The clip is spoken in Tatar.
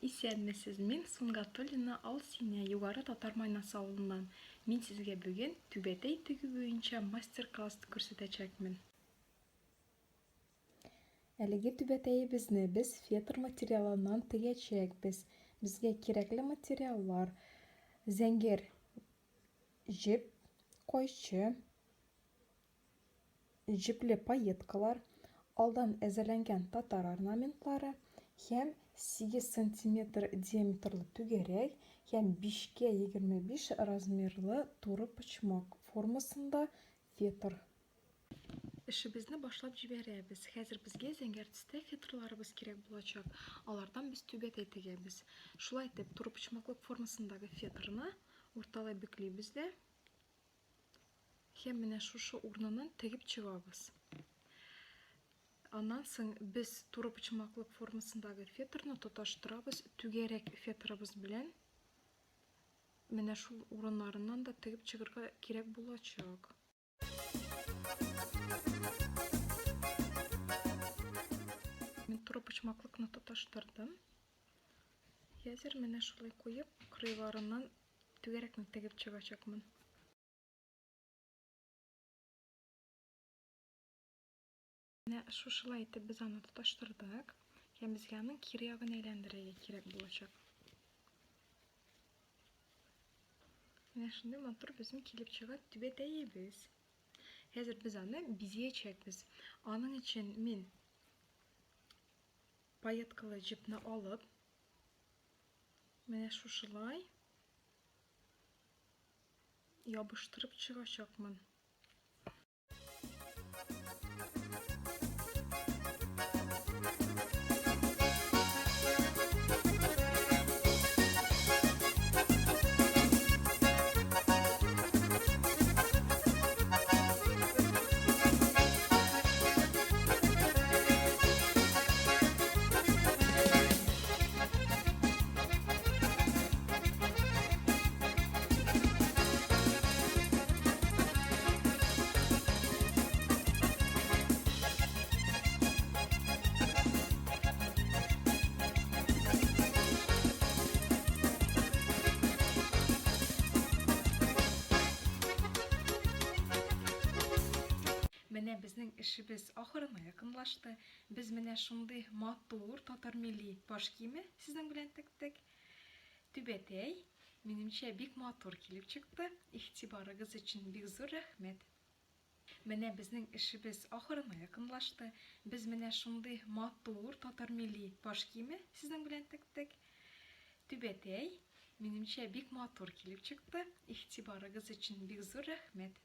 Исәнмесез, мин Сунгатуллина Алсинә, Югары Татар Майнасы авылыннан. Мин сезгә бүген түбәтәй тегү буенча мастер-класс күрсәтәчәкмен. Әлеге түбәтәебезне без фетр материалыннан тегәчәкбез. Безгә кирәкле материаллар, зәңгәр җеп, кайчы, җепле пайеткалар, алдан әзерләнгән татар орнаментлары һәм 8 сантиметр диаметрлы түгәрәк һәм 5-кә 25 размерлы туры почмак формасында фетр. Эшебезне башлап җибәрәбез. Хәзер безгә зәңгәр төстә фетрларыбыз кирәк булачак. Алардан без түбәтәй тегәбез. Шулай итеп, турыпочмаклык формасындагы фетрны урталай бөклибез дә Һәм менә шушы урыныннан тегеп чыгабыз. Аннан соң без турыпочмаклык формасындагы фетрны тоташтырабыз түгәрәк фетрыбыз белән. Менә шул урыннарыннан да тегеп чыгарга кирәк булачак. Мин турыпочмаклыкны тоташтырдым. Хәзер менә шулай куеп, кырыйларыннан түгәрәкне тегеп чыгачакмын. Менә шушылай итеп без аны тоташтырдык. Һәм безгә аның кире ягын әйләндерергә кирәк булачак. Менә шундый матур безнең килеп чыга түбәтәебез. Хәзер без аны бизәячәкбез. Аның өчен мин пайеткалы җепне алып, менә шушылай ябыштырып чыгачакмын. Менә безнең эшебез ахырына якынлашты. Без менә шундый матур татар милли баш киеме сезнең белән тектек. Түбәтәй, минемчә, бик матур килеп чыкты. Игътибарыгыз өчен бик зур рәхмәт. Менә безнең эшебез ахырына якынлашты. Без менә шундый матур татар милли баш киеме сезнең белән тектек. Түбәтәй, минемчә, бик матур килеп чыкты. Игътибарыгыз өчен бик зур рәхмәт.